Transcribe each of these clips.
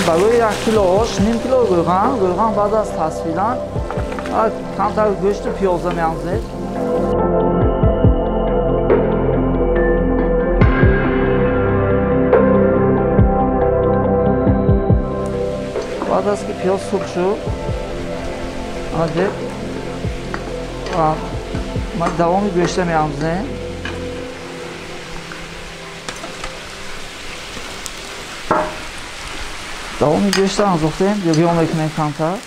Барои як кило ош ним кило рӯған, рӯған баъд аз тасфидан камтар гӯшту пиёза меандозед. Баъд аз ки пиёз сурх шуд, давоми гӯшта меандозем. Давоми гӯшта андохтем, бирён мекунем камтар.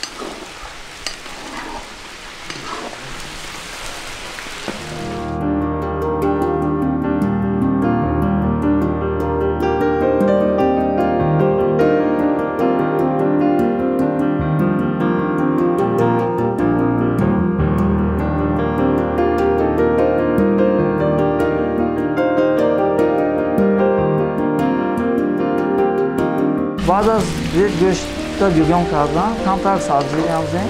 Баъд аз гӯшта бирён кардан камтар сабзӣ меандозем.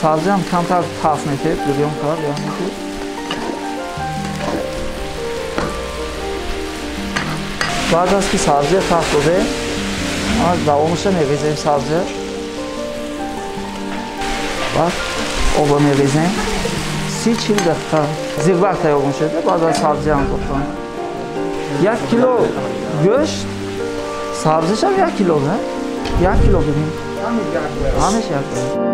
Сабзиам камтар таф метед, бирён кард, яъне ки баъд аз ки сабзия таф додем, давомаша мерезем сабзия. Баъд оба мерезем. 30-40 дақиқа зирбак тайёр мешавад баъд аз сабзия андохтан. 1 кило гӯшт сабзишам 1 кило, не? 1 кило бибин. Ҳамеш 1 кило.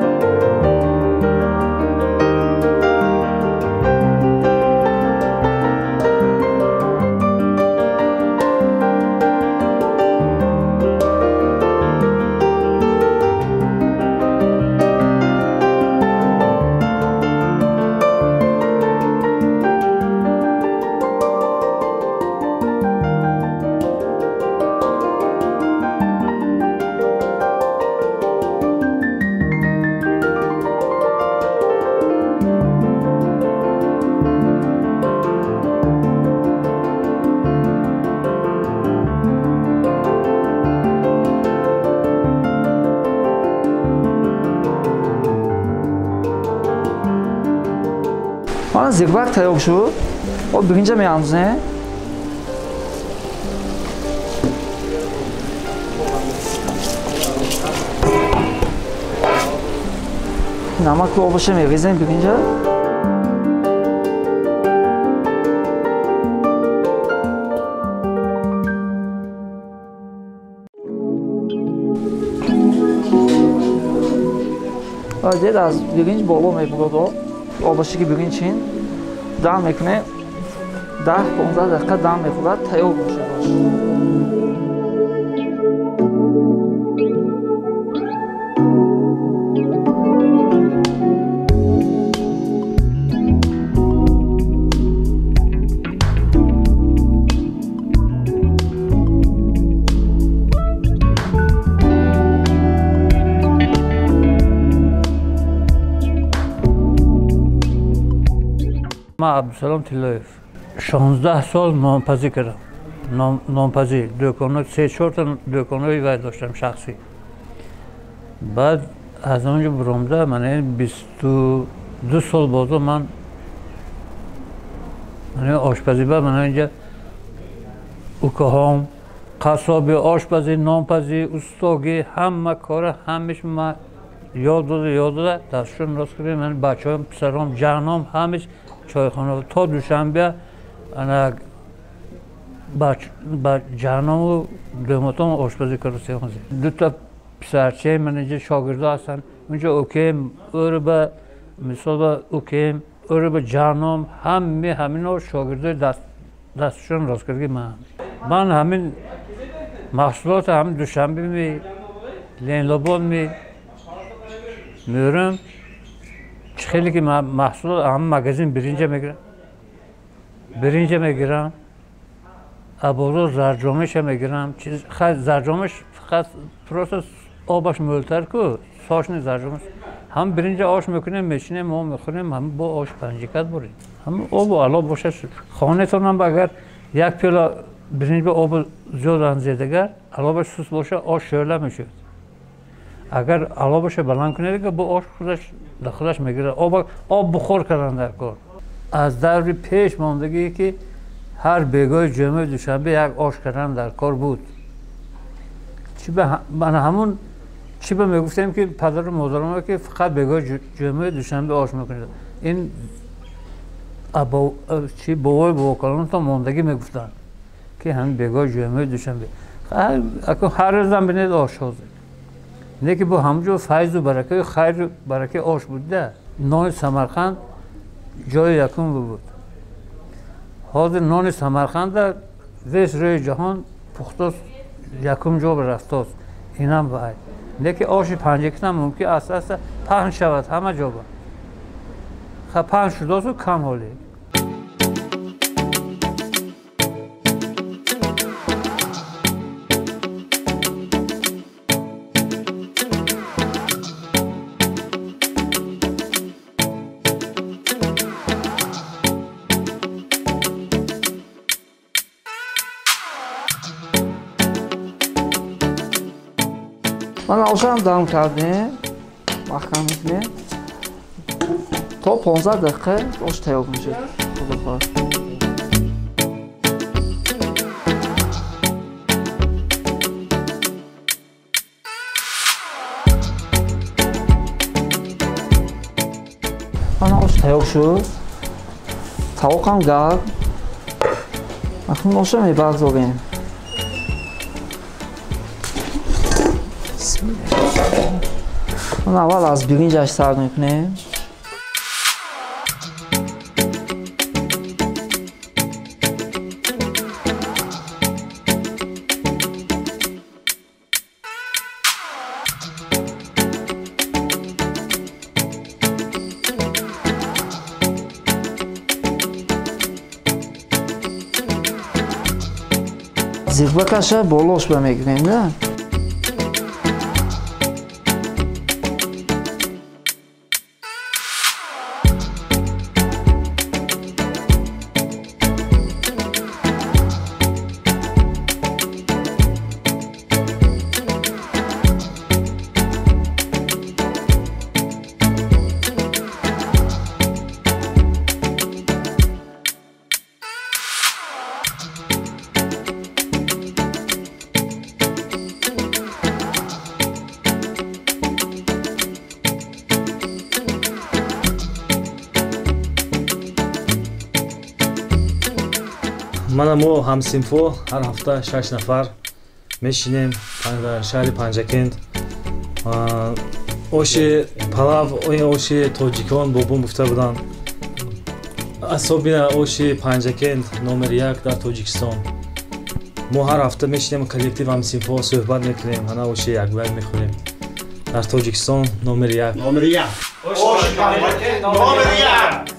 Зирбак тайёр шуд. Об биринҷа меандозем. Намаку обаша мерезем биринҷа. Дед аз биринҷ боло мебурад об. Обаши ки биринҷ чин дам мекунем, 10-15 дақиқа дам мехӯрад, тайёр мешавад. Ман Абдусалом Тиллоев. 16 сол нонпазӣ кардам. Нонпазӣ, дӯконҳо, 3-4 та дӯконҳои вай доштам шахсӣ. Баъд аз он ҷо буромда, ман 22 сол бозо ман ошпазӣ ба ман инҷа укаҳом, қассоби, ошпазӣ, нонпазӣ, устогӣ, ҳама кора ҳамеш ман ёд дода, дастшон рост кардем. Ман бачаҳоям, писаром, ҷаҳном ҳамеш чойхона то Душанбе ана ба ҷаҳному дӯмотон ошпазӣ карда. Дута писарчаи ман инҷа шогирдо ҳастанд. Унҷа укем, ӯро мисол ба укем, ӯро ба ҷаҳном, ҳаме ҳамино шогирдои дастшон рост кардаги ман. Ман ҳамин маҳсулоти ҳамин Душанбе ми, Ленлобон ми меорам. Хеле ки маҳсулот ҳама магазин биринҷа мегирам. Биринҷа мегирам. Абозор зарҷомеша мегирам. Зарҷомеш фақат просто обаш мӯлтар ку, сошни зарҷомеш. Ҳам биринҷа ош мекунем, мечинем, мо мехӯрем, ҳам бо ош панҷикат бурем. Ҳам обу ало бошад. Хонатонам агар як пиёла биринҷ ба обу зиёд анзедагар, алобаш сус боша, ош шӯъла мешавад. Агар алобаша баланд кунед, бо ош худаш худаш мегирад. Об бухор кардан дар кор. Аз даври пеш мондагие ки ҳар бегоҳи ҷумъаи Душанбе як ош кардан дар кор буд. Ман ҳамун чӣ ба мегуфтем ки падару модарам ки фақат бегоҳи ҷумъаи Душанбе ош мекунед. Ин чи бобои бобокалонтон мондагӣ мегуфтанд ки ҳамин бегоҳи ҷумъаи Душанбе. Ҳар рӯзам бинед ош ҳозир. Не ки бо ҳамҷо файзу баракаи хайру баракаи ош буда. Нони Самарқанд ҷои якум буд. Ҳозир нони Самарқанда вес рӯи ҷаҳон пухтост, якум ҷо рафтост. Инам бай. Не ки оши панҷакитам мумкин аста аста паҳн шавад ҳама ҷо ба. Паҳн шудосу кам ҳоле. Ман ошам дам кардем, маҳкам мекунем. То 15 дақиқа ош тайёр мешавад. Худо хоҳад. Ман ош тайёр шуд. Тавоқам гарм. Акнун оша мебардорем. Аввал аз биринҷаш сар мекунем. Зирбакаша болош ба мегирем, да? Мана мо ҳамсинфо ҳар ҳафта 6 нафар мешинем дар шаҳри Панҷакент. Оши Палав ин оши тоҷикон, бобом гуфта буданд. Особенно оши Панҷакент номери як дар Тоҷикистон. Мо ҳар ҳафта мешинем, коллектив, ҳамсинфҳо суҳбат мекунем, ҳана оши якбаяк мехӯрем. Дар Тоҷикистон номери як. Номери як. Оши Панҷакент номери як.